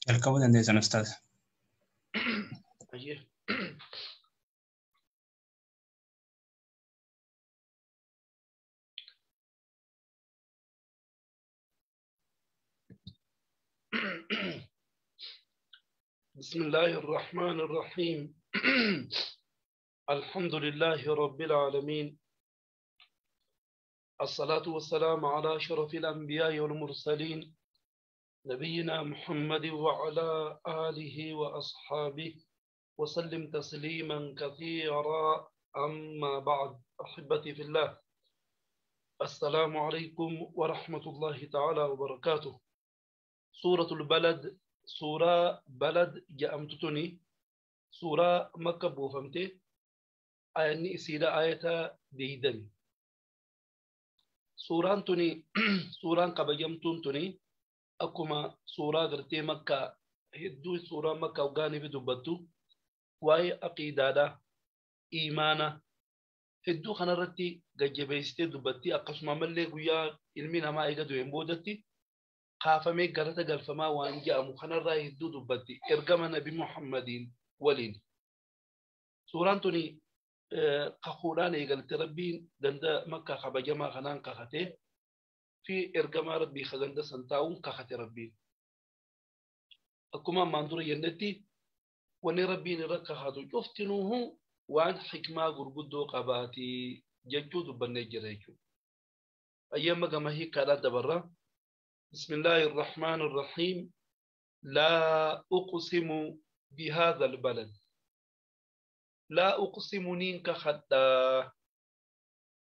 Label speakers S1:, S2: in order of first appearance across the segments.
S1: Jalqabuu dandeessan ustaaz.
S2: Ayyee. بسم الله الرحمن الرحيم. الحمد لله رب العالمين، الصلاة والسلام على أشرف الأنبياء والمرسلين، نبينا محمد وعلى آله وأصحابه وسلم تسليما كثيرا. أما بعد، أحبتي في الله، السلام عليكم ورحمة الله تعالى وبركاته. سورة البلد، سورة بلد جأمتتني، سورة مكة بوفمتي، آية إسيرة آية ديدن. سوران تني سوران كبجمتون تني أكما سورة غرتي مكة هدو سورة مكة وغاني بدبتو واي أقيدادا إيمانا هدو خنرتي ججبيستي دبتي أقسم ملي ويا علمنا ما إيجادو ينبودتي قافمي غرتا غلفما وان جاء خنرا هدو دبتي إرجم نبي محمدين ولين. سوران تني قخوران إيجالت ربين دند مكة خبجما خنان قخته في إرجما ربي خدند سنتاون قخته ربين. أكما منظور ينتي وني ربين ركخاتو جفتنوه وان حكمة غرغدو قباتي ججود بنجريجو. أيام كما هي كلا دبرة. بسم الله الرحمن الرحيم. لا أقسم بهذا البلد. لا أقسم نينك خدا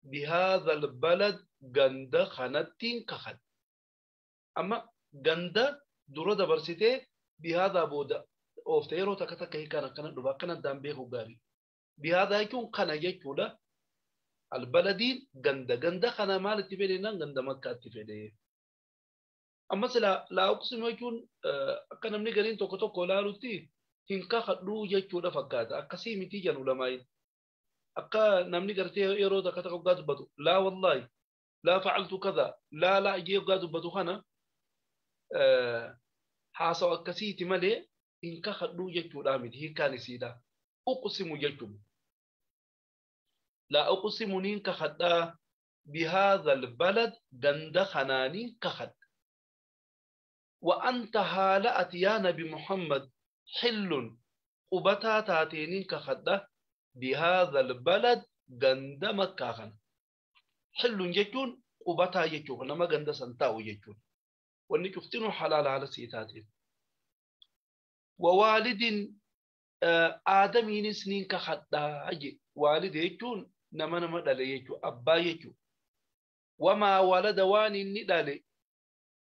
S2: بهذا البلد غند خنتين كخد. أما غند درو دبرسيته بهذا بودا أوفتيرو تكتا كي كان كان دبا كان دام بيه غاري بهذا يكون كان يكولا البلدين غند غند خنا مال تفيدنا غند مكة تفيده. أما سلا لا أقسم يكون كان من غرين توكو كولالوتي hinka khaduu jechuudha fakkaata. Akkasii miti jedhan ulamaayin. Akka namni gartee yeroo takka takka hoggaa dubbatu laa wallaahi laa facaltu kaza laa laa jee hoggaa dubbatu kana haasawa akkasiiti malee hinka khaduu jechuudha miti hiikkaan isiidha. Uqsimu jechuun laa uqsimu ninka khadhaa bihaadha albalad ganda kanaaniin ka khadha. Wa anta haala ati yaa nabi Muhammad حل قبتا تاتينين كخدة بهذا البلد غند مكة. حل جتون قبتا جتون لما غند سنتاو جتون واني كفتنو حلال على سيتاتين. ووالد آدمين سنين كخدة والد جتون نما نما دالي جتون أبا جتون وما ولد واني ندالي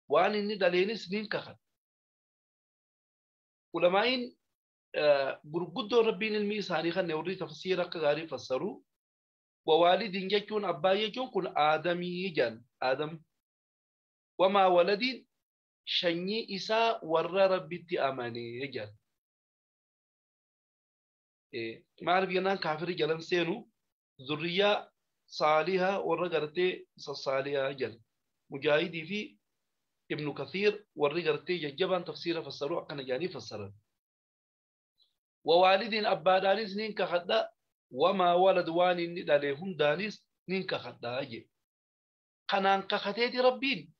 S2: واني ندالي سنين كخد. علماء غرغدو ربين الميساني خن وري تفسير كغاري فسروا ووالد يكون ابا يكون كن ادمي جن ادم وما ولد شني اسا ور ربتي اماني جن إيه ما عرف ينان كافر جلن سينو ذرية صالحة ور غرتي صالحة جن مجاهدي في ابن كثير والرجرتي ججبان تفسيره فسروا كان جاني فسر. ووالد أبا دانيس نين كخدا وما ولد واني ندالهم دانيس نين كخدا أجي قنان كختيتي ربين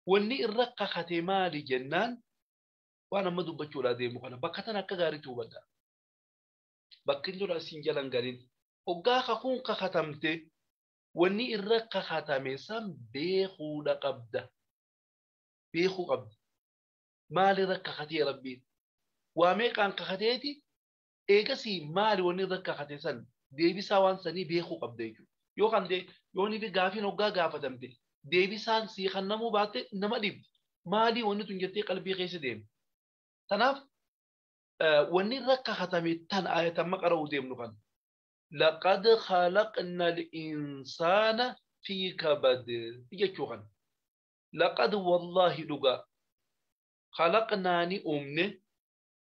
S2: وني الرق ختي مالي جنان وانا مدو بچولا دي مخنا بكتنا كغاري توبدا بكين دورا سنجلان غارين وغا خكون كختمتي وني الرق ختمي سام بيخودا قبدا بيخو قبل مالي ركا ختي ربي وامي كان كختيتي ايغسي مالي وني ركا ختي سن ديبي ساوان سني بيخو قبل ديجو يو كان دي يوني في غافي نوغا غافتمتي ديبي سان سي خنمو باتي نما ديب مالي وني تنجتي قلبي خيس ديم تناف وني ركا ختمي تن آية ما قرأو ديم نخن لقد خلقنا الإنسان في كبد يجوغن لقد والله لغا خلقناني أمني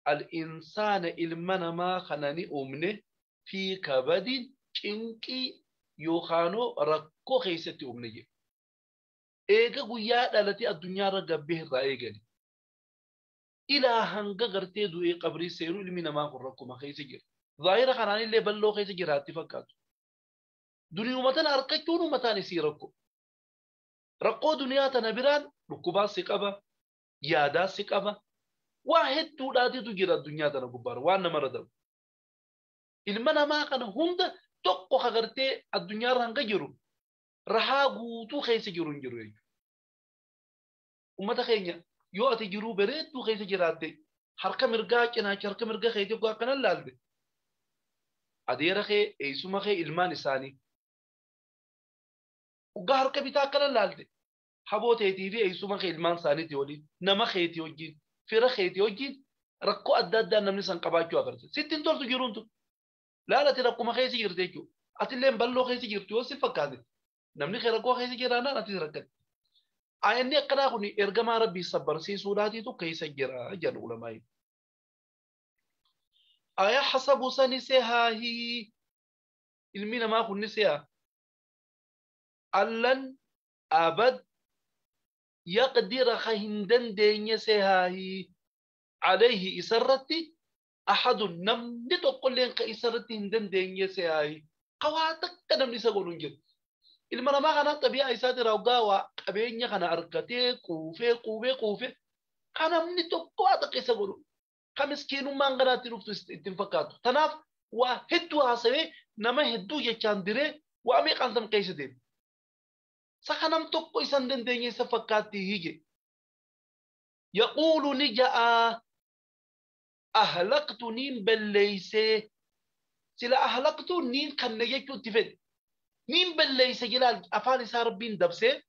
S2: الإنسان إلمنا ما خناني أمني في كبد چنكي يوخانو ركو خيستي أمني إيغا قويا التي الدنيا رقبه رأيغني Ilaa hanga gartee du'ee qabrii seenuu ilmi namaa kun rakkuma keessa jira. Zaahira kanaan illee balloo keessa jiraatti fakkaatu. Duniyuma tana argachuun mataan isii rakkoo. Rakkoo duniyaa tana biraan dhukkubaas si qaba, yaadaas si qaba. Waa hedduudhaatitu jira addunyaa tana gubbaarra waan namarra darbu. Ilma namaa kana hunda tokko kagartee addunyaarra hanga jiru rahaa guutuu keessa jiru hin jiru jechuudha. Uummata keenya yoo ati jiruu bareedduu keessa jiraatte harka mirgaa cinaacha harka mirga keetii oggaa akkana laalte adeera kee eessuma kee ilmaan isaanii oggaa harka bitaa akkana laalte haboo teetii fi eessuma kee ilmaan isaaniitii waliin nama keetii wajjin fira keetii wajjin rakkoo adda addaa namni san qabaachuu agarta. Sitti hin toltu jiruuntu. Laala ati rakkuma keessa jirte jechuudha. Atillee balloo keessa jirtu yoo si fakkaate namni kee rakkoo keessa jiraannaan atis rakkatte. Ayanni akkanaa kun ergamaa rabbii sabbarsiisuudhaatiitu keessa jira jedhu ulamaayi. Ayahsabu sani sehaahii ilmi namaa kun ni seha. Allan abad yaqdira ka hin dandeenye sehaahii alayhi isarratti ahadun namni tokkolleen ka isarratti hin dandeenye sehaahii qawaa takka namni isa godhu hin jiru. Ilma namaa kanaan xabii'aa isaatirraa hoggaa waa qabeenya kana argatee quufee quufee quufee ka namni tokko waa takka isa godhu ka miskiinummaan ganaatti dhuftu ittiin fakkaatu. Tanaaf waa hedduu haasawee nama hedduu jechaan diree waa meeqaan tam keessa deema. Saka nam tokko isa hin dandeenye isa fakkaatti hige. Yaquulu ni ja'a ahlaktu niin balleeysee sila ahlaktu niin kanne jechuu itti fedhe. Niin balleeyse jilaal afaan isaa rabbiin dabsee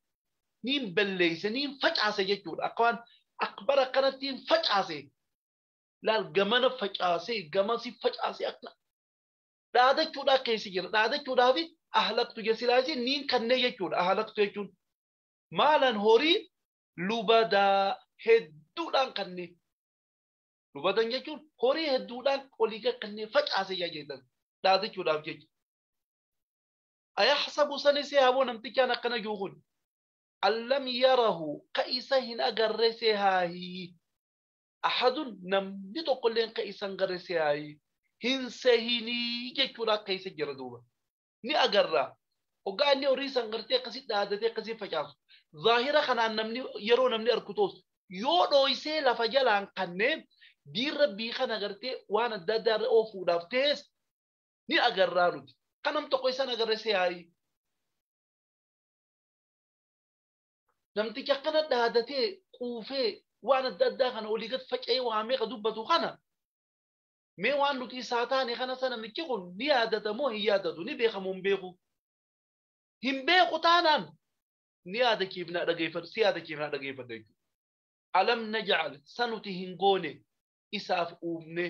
S2: niin balleeyse niin facaase jechuudha. Akka waan akbara akkanattiin facaase laal gamana facaase gamasi facaase akka dhaadachuudhaa keessa jira. Dhaadachuudhaafi ahlaktu jesilaasi niin kanne jechuudha. Ahlaktu jechuun maalan horii lubadaa hedduudhaan kanne. Lubadan jechuun horii hedduudhaan olii kannee facaase jedhan dhaadachuudhaaf jecha. Ayahsabu sani sehaaboo namtichaan akkana jiru kun allam yarahu ka isa hin agarre sehaahii ahadun namni tokkolleen ka isa hin agarre sehaahii hin sehinii jechuudha akka isa jira duuba. Ni agarra. Hoggaa inni horii san gartee akkasii dhaadatee akkasii facaasu. Zaahira kanaan namni yeroo namni argu toos yoo dhooysee lafa jalaan kanneen diin rabbii kana gartee waan adda addaa irra oofuudhaaf ta'es ni agarraa nuti. Kanam tokko isaan agarre sehaayii. Namtichi akkana dhaadatee quufee waan adda addaa kana olii gad faca'ee waa meeqa dubbatu kana mee waan nuti isaa taane kana sana namichi kun ni yaadata moo hin yaadatu ni beeka moo hin beeku? Hin beeku taanaan ni yaadachiifnaa dhageeffadhu si yaadachiifnaa dhageeffadhu jechuudha. Alam naj'al sanuti hin goone isaaf uumne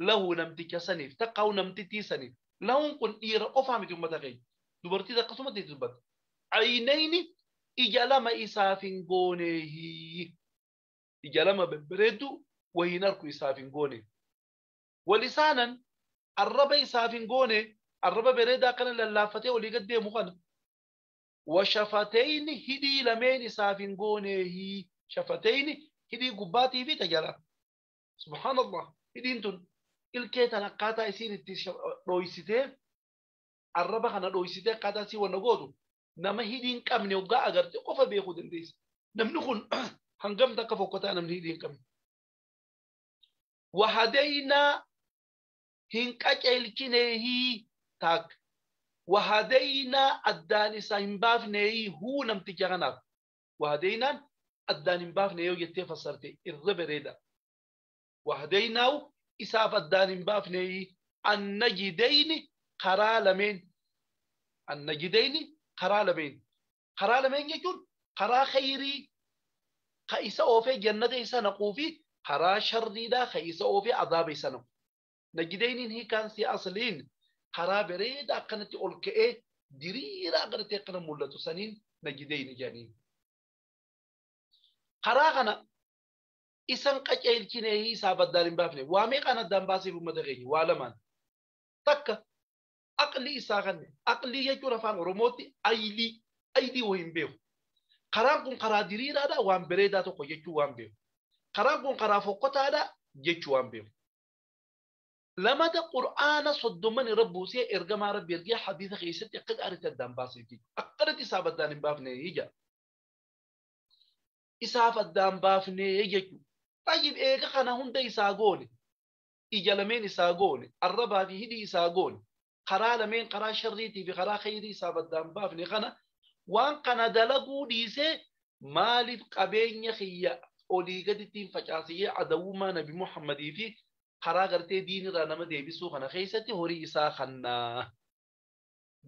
S2: lahu namticha saniif taqqaa'u namtittii saniif lahuun kun dhiira qofaa miti uummata keenya dubartiis akkasumatti dubbata. Aynayni ija lama isaaf hin gooneehi ija lama babbareeddu wayiin arku isaaf hin goone. Walisaanan arraba isaaf hin goone arraba bareedaa akkana lallaaffatee olii gad deemu kana. Washafatayni hidhii lameen isaaf hin gooneehi shafatayni hidhii gubbaatii fi tajalaa. Subhaanallah hidhiin tun ilkee tan akkaataa isiin itti dhooysitee arraba kana dhooysitee akkaataa isii wanna gootu nama hidhii hin qabne hoggaa agarte qofa beekuu dandeessa. Namni kun hangam takka fokkotaa namni hidhii hin qabne. Wahadaynaa hin qaceelchineehii taak. Wahadaynaa addaan isaa hin baafneehii huu namticha kanaaf. Wahadaynaan addaan hin baafne yoo jettee fassarte irra bareeda. Wahadaynaahu isaaf addaan hin baafneehii annajidayni karaa lameen. Annajidayni karaa lameen. Karaa lameen jechuun karaa khayrii ka isa oofee jannata isa naquu fi karaa sharriidhaa ka isa oofee azaaba isa naqu. Najidayniin hiikaan si asliin karaa bareedaa akkanatti ol ka'ee diriiraa akkanatti akkana mul'atu saniin najidayni jedhaniin. Karaa kana isan qaceelchinee isaaf addaan hin baafne waa meeqaan addaan baaseef uummata keenya waa lamaan. Takka aqlii isaa kanne aqlii jechuun afaan Oromootti aylii aylii wayii hin beeku. Karaan kun karaa diriiraadha waan bareedaa tokko jechuu waan beeku. Karaan kun karaa fokkotaadha jechuu waan beeku. Lamada qur'aana 30 irra buusee ergamaa rabbi ergee hadiisa keessatti akka gaariitti addaan baasee jechuudha. Akkanatti isaaf addaan hin baafne ija. Isaaf addaan baafne jechuudha. Tayyib eega kana hunda isaa goone. Ija lameen isaa goone. Arrabaa fi hidhii isaa goone. Karaa lameen karaa sharriitii fi karaa khayrii isaaf addaan baafne kana waan kana dalaguu dhiisee maaliif qabeenya kiyya olii gadittiin facaasiyee adawummaa nabi Muhammadii fi karaa gartee diinirraa nama deebisuu kana keessatti horii isaa kannaa.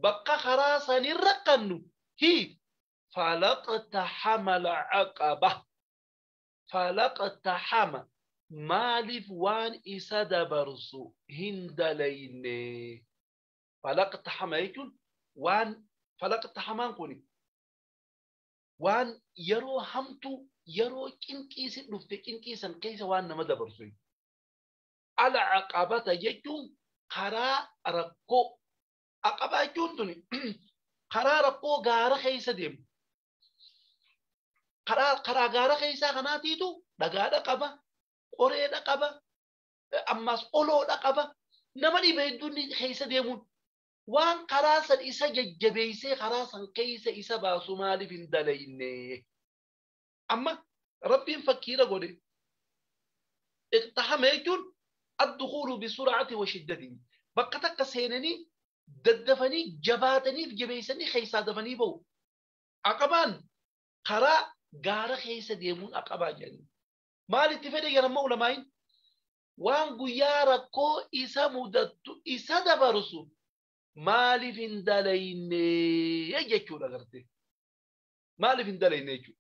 S2: Bakka karaa sanirra kannu hi falaqtaxama alcaqaba. Falaqtaxama maaliif waan isa dabarsu hin dalayne. Falaqtaxama jechuun waan falaqtaxamaan kuni waan yeroo hamtuu yeroo cinqiisi dhufte cinqiisan keessa waan nama dabarsu. Al-aqabata jechuun karaa rakkoo. Aqabaa jechuun tuni karaa rakkoo gaara keessa deemu. Karaa gaara keessaa kanaatiitu dhagaadha qaba, qoreedha qaba, ammas oloodha qaba. Nama dhiba hedduun keessa deemuun waan karaa san isa jajjabeessee karaa san keessa isa baasu maaliif hin dalayne? Amma rabbiin fakkiira godhe. Iqtaxama jechuun الدخول بسرعة وشدة. بقتك سينني ددفني جباتني في جبيسني خيسا دفني بو. عقبان قرا غارة خيسا ديمون عقبا جاني. مالي تفيد يا رمى علماء وان غيارا كو إسا مدتو إسا دبرسو مالي فين يجيكو لغرتي. مالي فين دلين يجو.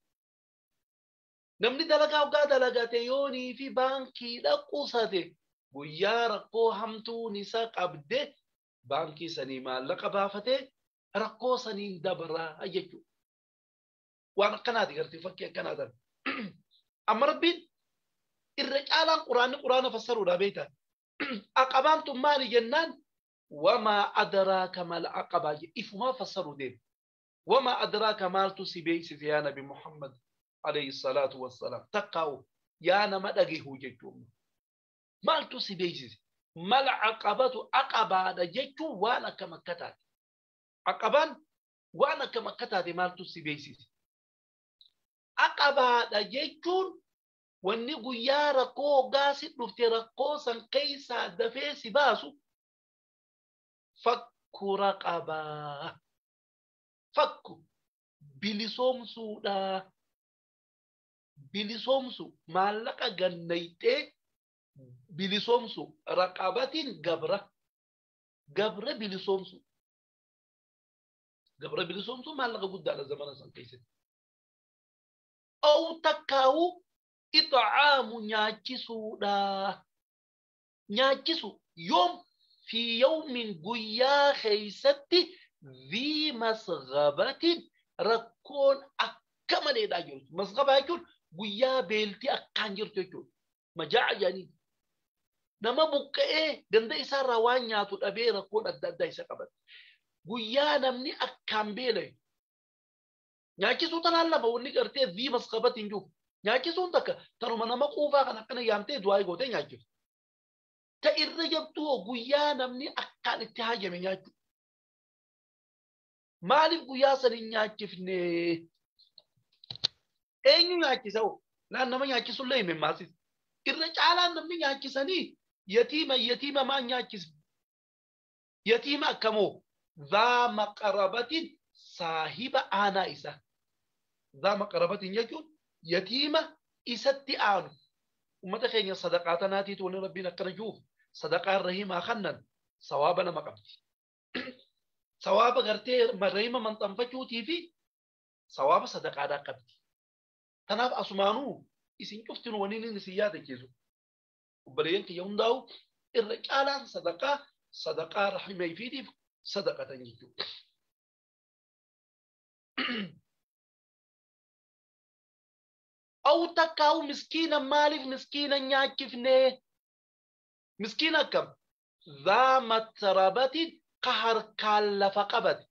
S2: Namni dalagaa ogaa dalagate yoonii fi baankiidha qusate guyyaa rakkoo hamtuun isa qabde baankii sanii maallaqa baafatee rakkoo saniin dabaraa jechuudha. Waan akkanaati gartee fakkii akkanaa tan. Amma rabbiin irra caalaan quraanni quraana fassaruudha beektaa. Aqabaan tun maali jennaan wamaa adraaka mal aqabaa ifumaa fassaruu deema. Wamaa adraaka maaltu si beeksise yaa Nabi Muhammad alayhi salaatu wassalaam. Takkaa'u yaa nama dhageehu jechuudha. Maaltu si beeksise? Mal aqabatu aqabaadha jechuun waan akkam akka taate. Aqabaan waan akkam akka taate maaltu si beeksise? Aqabaadha jechuun wanni guyyaa rakkoo hoggaa si dhufte rakkoo san keessaa dafee si baasu fakku raqabaa. Fakku bilisoomsuudha. Bilisoomsu maallaqa gannayxee bilisoomsu raqabatiin gabra. Gabra bilisoomsu. Gabra bilisoomsu maallaqa guddaadha zamana san keessatti. Aw takkaawu itcaamu nyaachisuudha. Nyaachisu yoom fi yawmin guyyaa keessatti dhii masghabatin rakkoon akka maleedhaa jirtu. Masghabaa jechuun guyyaa beeltii akkaan jirtu jechuudha. Majaa'a jedhanii. Nama buqqa'ee ganda isaarraa waan nyaatu dhabee rakkoon adda addaa isa qabate. Guyyaa namni akkaan beela'e. Nyaachisuu tanaan lama wanni gartee dhii masghabatin jiru. Nyaachisuun takka tanuma nama quufaa kan akkana yaamtee du'aa gootee nyaachiftu. Ta irra jabtuu guyyaa namni akkaan itti haajame nyaachuu. Maaliif guyyaa san hin nyaachifne? Eenyu nyaachisa hoo? Laan nama nyaachisullee hime maasis. Irra caalaan namni nyaachisanii yatiima yatiima maan nyaachisne? Yatiima akkamoo? Dhaa maqarabatin saahiba aanaa isaa. Dhaa maqarabatin jechuun yatiima isatti aanu. Ummata keenya sadaqaa tanaatiitu wanni rabbiin akkana jiruuf sadaqaa rahimaa kannan sawaaba nama qabdi. Sawaaba gartee rahima maxxanfachuutii fi sawaaba sadaqaadhaa qabdi. Tanaaf asumaanuu isin cuftinu wanni inni isin yaadachiisu. Obboleeyyan kiyya hundaa'u irra caalaan sadaqaa sadaqaa rahima ifiitiif sadaqatan jechuudha. Aw takkaa'u miskiina maaliif miskiina nyaachifne? Miskiina akkam? Dhaa matrabatin ka harkaan lafa qabate.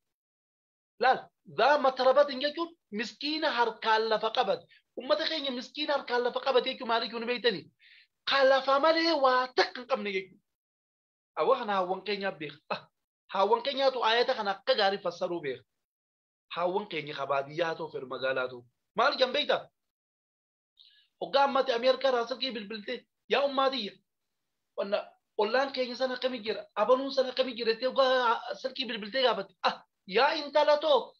S2: Laal dhaa matrabatin jechuun miskiina harkaan lafa qabate. Ummata keenya miskiina harkaan lafa qabate jechuun maal jechuun beektanii? Kan lafa malee waa takka hin qabne jechuudha. Awwa kana hawwan keenyaaf beeka. Hawwan keenyaatu ayata kana akka gaarii fassaruu beeka. Hawwan keenya ka baadiyyaa ta'u fedhu magaalaa ta'u. Maal jedhan beektaa? Hoggaa ammatti Ameerikaa irraa silkii bilbiltee yaa ummaatiyya. Wanna ollaan keenya sana akkamii jira? Abanuun sana akkamii jira? Jettee hoggaa silkii bilbiltee gaafatte. Yaa intala too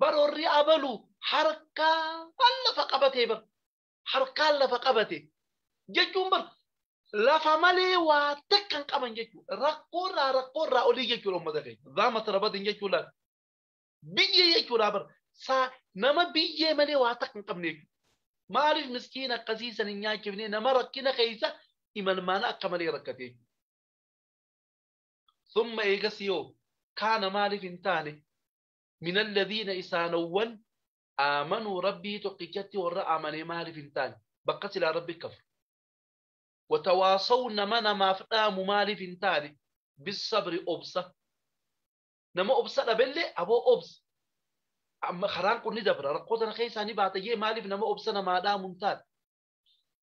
S2: baroorri abalu harkaan lafa qabatee bar. Harkaan lafa qabate jechuun bar lafa malee waa takka hin qaban jechuudha. Rakkoorraa rakkoorraa olii jechuudha uummata keenya. Zaama tarabatin jechuudha. Biyyee jechuudha bar. Saa nama biyyee malee waa takka hin qabne jechuudha. Maaliif miskiina akkasii san hin nyaachifne nama rakkina keessa imalmaana akka malee rakkate jechuudha. Summa eegas yoo kaana maaliif hin taane min alladhiina isaanowwan aamanuu rabbii tokkichatti warra amanee maaliif hin taane bakka silaa rabbi kafru. Watawaasaw nama namaaf dhaamu maaliif hin taane bisabri obsa. Nama obsa dhabellee aboo obsa. Amma karaan kun ni dabra rakkoo tana keessaa ni baata jee maaliif nama obsa namaa dhaamu hin taane.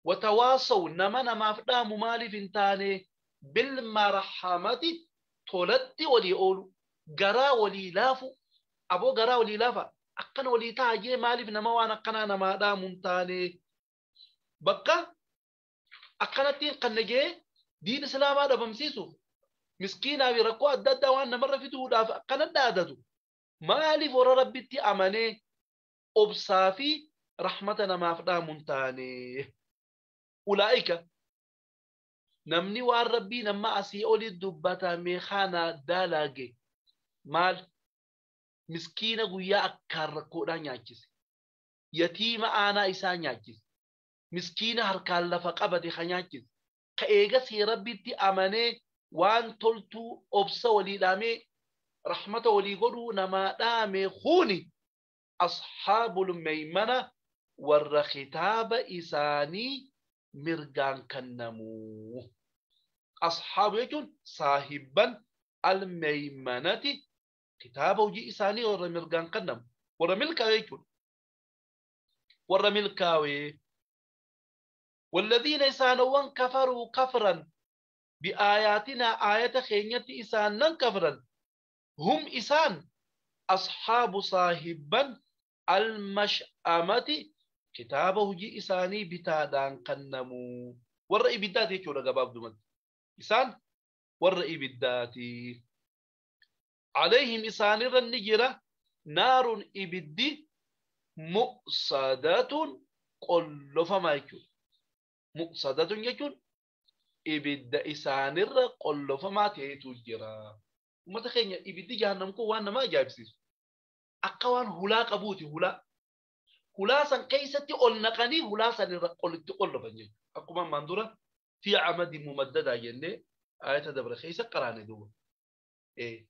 S2: Watawaasaw nama namaaf dhaamu maaliif hin taane bilmarhamati tolatti walii oolu garaa walii laafu aboo garaa walii laafa akkana walii ta'a jee maaliif nama waan akkanaa namaa dhaamu hin taane bakka akkanattiin kan nagee diin islaamaa dhabamsiisuuf miskiinaa fi rakkoo adda addaa waan namarra fiduudhaaf akkana dhaadatu maaliif warra rabbitti amanee obsaa fi rahmata namaaf dhaamu hin taane. Ulaa'ika namni waan rabbii nama asii oli dubbatame kana dalage maal miskiina guyyaa akkaan rakkoodhaan nyaachise yatiima aanaa isaa nyaachise miskiina harkaan lafa qabate ka nyaachise ka eegasii rabbitti amanee waan toltuu obsa walii dhaamee rahmata walii godhuu namaa dhaame kuni ashaabul maymana warra kitaaba isaanii mirgaan kennamuu. Ashaabu jechuun saahibban almaymanati kitaaba hojii isaanii warra mirgaan kennamu warra milkaa'e jechuudha. Warra milkaa'e. والذين إسانوان كفروا كفرا بآياتنا آية خينية إسانن كفرا هم إسان أصحاب صاحبا المشأمة كتابه جي إساني بتادان قنمو والرأي بالذات يقول قباب دمت إسان والرأي بالذات عليهم إسان النجرة نار إبدي مؤصدة قلفما يكون مؤصدة يكون إبد إسان الر قلفما تيتو جرا وما تخيل إبدي جهنم كو وانا ما جايب سيس أقوان هلا قبوتي هلا هلا سن كيستي أول نقني هلا سن الرقل تقول بنجي أقوم مندورة في عمد ممددة جنة آية دبر خيسة قراني دو إيه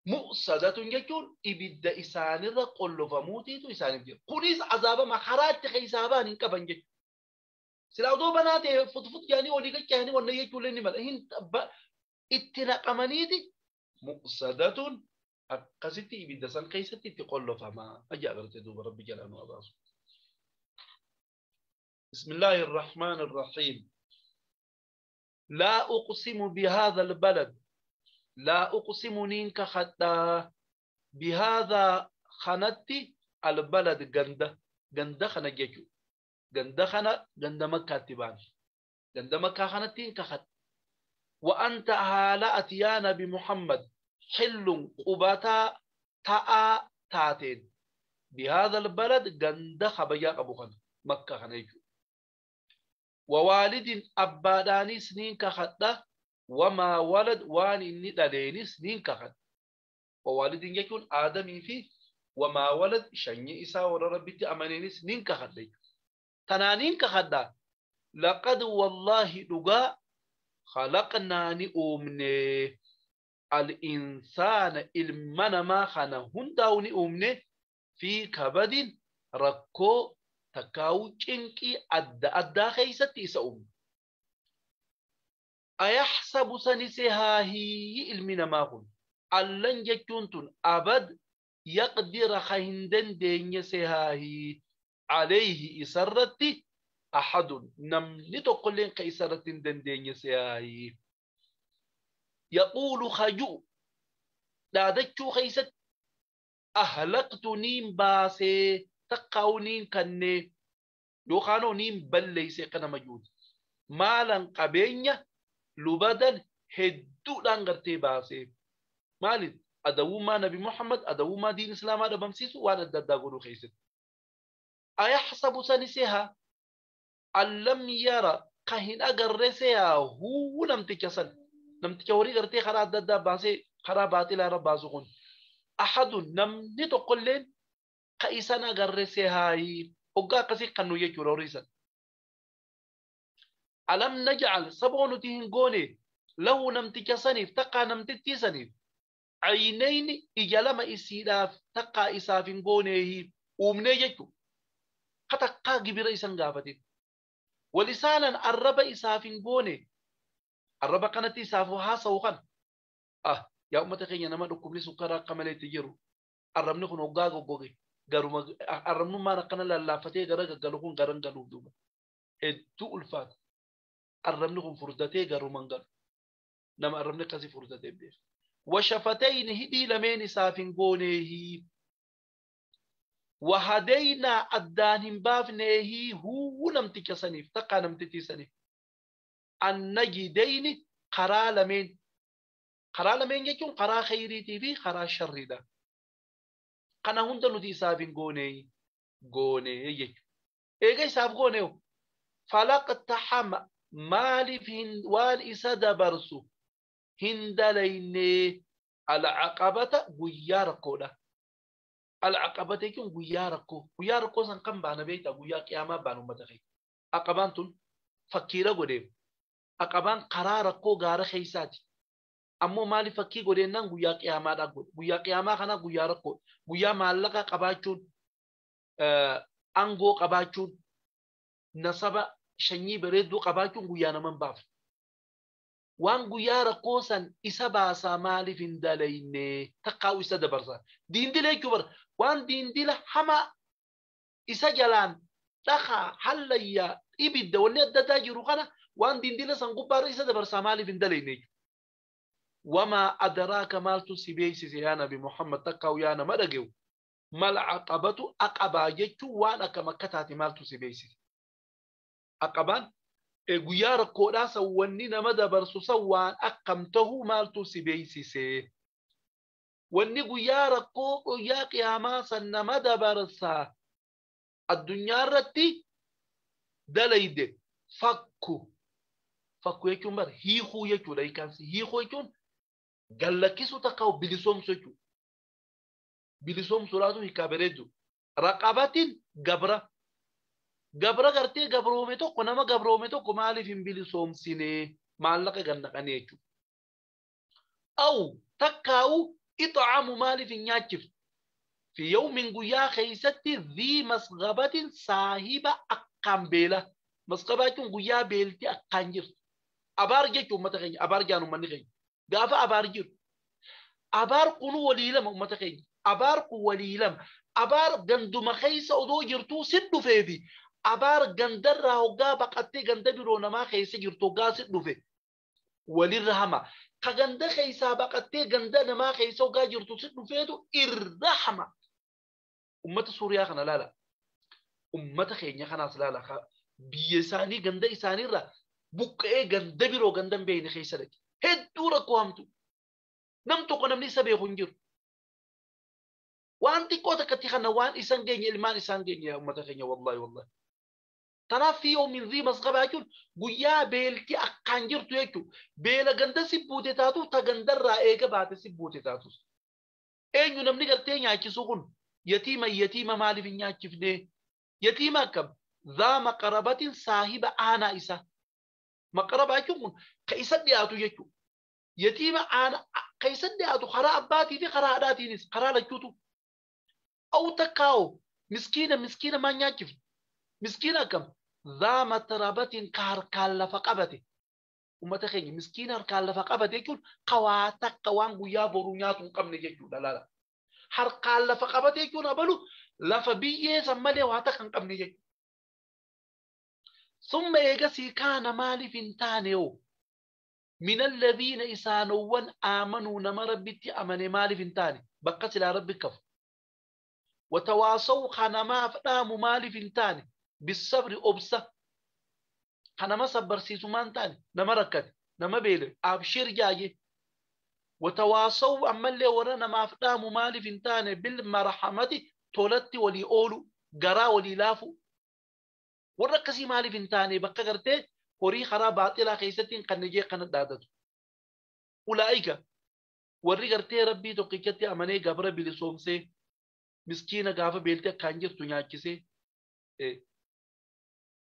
S2: مؤصدة يكون إبد إسان الرقل فموتي تو إسان بجي قريس عذاب ما خرات خيسابان إنك بنجي سلاودو بناتي فطفط يعني ولي كهني ولا يكون لني مال هن اتناقمنيتي مؤصدة أقصتي إبد سن قيستي تقول فما أجابرت دوب ربي جل وعلا. بسم الله الرحمن الرحيم. لا أقسم بهذا البلد لا أقسم نينك خطا بهذا خنتي البلد جندة جندة خنجيجو جندة خنا جندة مكة تبان جندة مكة خنتين كخط وأنت هالا أتيانا بمحمد حل قباتا تاء تاتين بهذا البلد جندة خبيا أبو خن مكة خنجيجو ووالد أباداني سنين كخطة وما ولد وان إني دليني سنين كخط ووالد يكون آدمي فيه وما ولد شني إسا ورا ربتي أمانيني سنين كخط تنانين كخطة لقد والله لقا خلقنا نؤمن الإنسان إلمنا ما خنا هنداو نؤمن في كبد ركو تكاو چنكي أدى أدى خيستي سأم أيحسب سنسها هي إلمنا ما خن ألن جتونتون أبد يقدر خهندن دين سهاهي Alayhi isarratti ahadun namni tokkolleen ka isarratti hin dandeenye siyaayi. Yaquulu khaju dhaadachuu keeysatti ahlaktu niin baasee takkaa'u niin kannee yookaanoo niin balleeyse akka nama juuti. Maalan qabeenya lubadan hedduudhaan gartee baasee. Maaliif? Adawummaa Nabi Muhammad, adawummaa diin Islaamaa dhabamsiisu waan adda addaa godhuu keessatti. Ayahsabu sani seha an lam yara ka hin agarre seha huu namticha san. Namticha horii gartee karaa adda addaa baasee karaa baaxilaa irra baasu kun. Ahadun namni tokkolleen ka isan agarre sehaayi. Hoggaa akkasii kan nu jechuudha horii san. Alam naj'al saboo nuti hin goone lahu namticha saniif takkaa namtittii saniif aynayni ija lama isiidhaaf takkaa isaaf hin gooneehi uumnee jechuudha. Ka takkaa gibira isan gaafatin. Walisaanan arraba isaaf hin goone arraba kanatti isaaf haasa'u kana. Ah yaa uummata keenya nama dhukkubni sukkaraa akka maleetti jiru arrabni kun hoggaa goggoge garuma arrabnummaan akkana lallaafatee gara gaggalu kun garan galuuf duuba. Hedduu ulfaata. Arrabni kun furdatee garuman galu. Nama arrabni akkasii furdatee beeku. Washafatayni hidhii lameen isaaf hin gooneehi. Wahadaynaa addaan hin baafneehi huu namticha saniif takkaa namtittii saniif. Annajidayni karaa lameen. Karaa lameen jechuun karaa khayriitii fi karaa sharriidha. Kana hunda nuti isaaf hin gooneehi. Goonee jechuudha. Eega isaaf gooneehu falaqtaxama maaliif waan isa dabarsu hin dalaynee alcaqabata guyyaa rakkoodha. Alcaqabata jechuun guyyaa rakkoo. Guyyaa rakkoo san kan baana beektaa guyyaa qiyaamaa baana uummata keenya. Aqabaan tun fakkiira godheef. Aqabaan karaa rakkoo gaara keessaati. Ammoo maaliif fakkii godheennaan guyyaa qiyaamaadhaa godhe. Guyyaa qiyaamaa kana guyyaa rakkoo. Guyyaa maallaqa qabaachuun, aangoo qabaachuun, nasaba shanyii bareedduu qabaachuun guyyaa nama hin baafne. Waan guyyaa rakkoo san isa baasaa maaliif hin dalayne takkaa'u isa dabarsaa. Diindila jechuu bara waan diindila hamaa isa jalaan dhakaa hallayyaa ibidda wanni adda addaa jiru kana waan diindila san gubbaarra isa dabarsaa maaliif hin dalayne jechuudha. Wamaa adaraaka maaltu si beeksise yaa Nabi Muhammad takkaa'u yaa nama dhage'u. Mal aqabatu aqabaa jechuun waan akkam akka taate maaltu si beeksise. Aqabaan guyyaa rakkoodhaa san wanni nama dabarsu san waan akkam tahuu maaltu si beeksise. Wanni guyyaa rakkoo guyyaa qiyaamaa san nama dabarsaa addunyaa irratti dalayde fakku. Fakku jechuun bara hiikuu jechuudha hiikaansi. Hiikuu jechuun gallakkisuu takka bilisoomsuu jechuudha. Bilisoomsuudhaatu hiikaa bareeddu. Raqabatiin gabra. Gabra gartee gabroome tokko nama gabroome tokko maaliif hin bilisoomsine maallaqa gannaqanii jechuudha. Aw takkaa'u ixaamu maaliif hin nyaachifne. Fi yawmin guyyaa keessatti dhii masgabatin saahiba akkaan beela. Masgabaa jechuun guyyaa beelti akkaan jirtu. Abaar jechuun uummata keenya abaar jaan uummanni keenya. Gaafa abaar jiru. Abaar kun walii lama uummata keenya. Abaar kun walii lama. Abaar ganduma keessa odoo jirtuu si dhufeefi. Abaar gandarraa hoggaa baqattee ganda biroo namaa keessa jirtu hoggaa si dhufe. Walirra hama. Ka ganda keessaa baqattee ganda namaa keessa hoggaa jirtu si dhufeetu irra hama. Uummata Suuriyaa kana laala. Uummata keenya kanaas laala. Biyya isaanii ganda isaaniirraa buqqa'ee ganda biroo ganda hin beekne keessa dhaqe. Hedduu rakkoo hamtu. Nam tokko namni isa beeku hin jiru. Waan xiqqoo takkatti kana waan isan geenye ilmaan isaan geenye yaa uummata keenya wallaahi wallaahi. Tanaaf fi yoomiin dhii masqabaa jechuun guyyaa beelti akkaan jirtu jechuudha. Beela ganda si buute taatu ta gandarraa eega baate si buute taatus. Eenyu namni gartee nyaachisu kun yatiima yatiima maaliif hin nyaachifne? Yatiima akkam? Dhaa maqarabatiin saahiba aanaa isaa. Maqarabaa jechuun kun ka isa dhiyaatu jechuudha. Yatiima aanaa ka isa dhiyaatu karaa abbaatii fi karaa haadhaatiinis karaa lachuutu. Aw takkaa'u miskiina miskiina maal nyaachifne? Miskiina akkam? Dhaa matarabatiin ka harkaan lafa qabate. Uummata keenya miskiina harkaan lafa qabate jechuun ka waa takka waan guyyaa boruu nyaatu hin qabne jechuudha laala. Harkaan lafa qabate jechuun abalu Lafa biyyee san malee waa takka hin qabne jechuudha. Summa eegasii kaana maaliif hin taane hoo? من الذين إسانوان آمنوا نما ربتي أمني مالي فنتاني بقى سلا ربي كف وتواصوا خنما فداموا مالي فنتاني بالصبر أبسة خنما صبر سيسو مانتاني نما ركت نما بيلي أبشر جاي وتواصوا أما اللي ورا نما فداموا مالي فنتاني بالمرحمة تولتي ولي أولو قرا ولي لافو ورقسي مالي فنتاني بقى قرتي horii karaa baaxilaa keessatti kan nijee kana dhaadatu. Ulaa'ika warri gartee rabbii tokkichatti amanee gabra bilisoomsee miskiina gaafa beeltee akkaan jirtu nyaachisee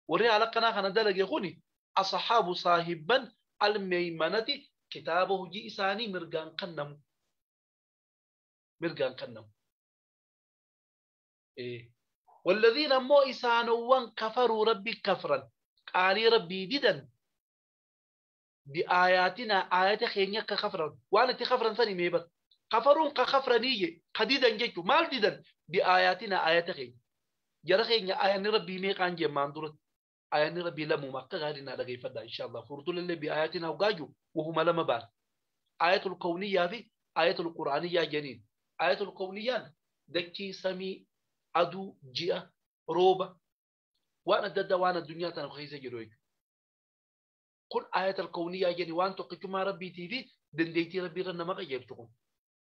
S2: warri haala akkanaa kana dalage kuni asxaabu saahibban almeymanati kitaaba hojii isaanii mirgaan kennamu. Mirgaan kennamu. والذين ammoo isaanowwan kafaruu rabbi kafran قالي ربي ديدا بآياتنا آيات خينيا كخفرا وانا تخفرا ثاني ميبر خفرون كخفرنية قديدا جيتو مال ديدا بآياتنا آيات خينيا جرى خينيا آيان ربي ميقان جمان درت آيان ربي لمو مكة غارنا لغي فدا إن شاء الله فرطول اللي بآياتنا وقاجو وهما لما بان آيات الكونية في آيات القرآنية جنين آيات الكونية دكي سمي أدو جيا روبا وانا ددا وانا الدنيا تنخيسه جروي قل آية الكونية يعني وان تقيتما ربي تي في دنديتي ربي رنا ما غيرتكم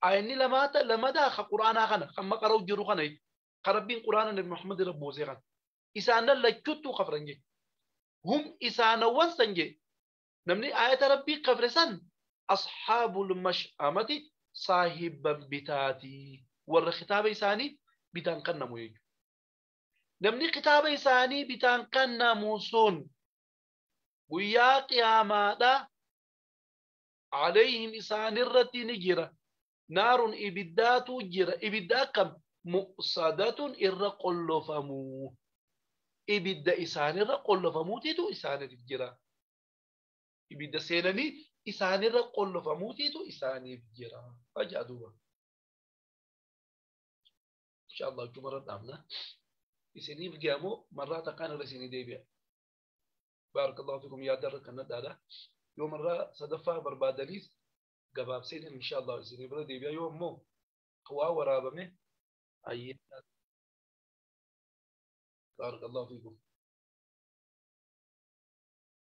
S2: آيني لما لما دا قرآن خنا خما قرأوا جرو خنا قربين قرآن النبي محمد ربو زيغان إسانا لجتو خفرنجي هم إسانا وانسنجي نمني آية ربي قفرسن أصحاب المشأمة صاحبا بتاتي ور خطاب إساني بتان قنمو يجو namni kitaaba isaanii bitaan kennamu sun guyyaa qiyaamaadha alayhim isaanirratti ni jira naarun ibiddaatu jira ibidda akkam mu'sadatun irra qollofamuu ibidda isaanirra qollofamuutiitu isaaniif jira ibidda seenanii isaanirra qollofamuutiitu isaaniif jira ajaa duuba insha Allah jumara dhaabna isiniif ge'amoo marraa takkaan irra isinii deebi'a. Baarakallahu fikum yaada irra kan nadhaadha. Yoo marraa sadaffaa barbaadaniis gabaabseen insha Allah isinii bira deebi'a yoo ammoo waa waraabame ayyee. Baarakallahu fikum.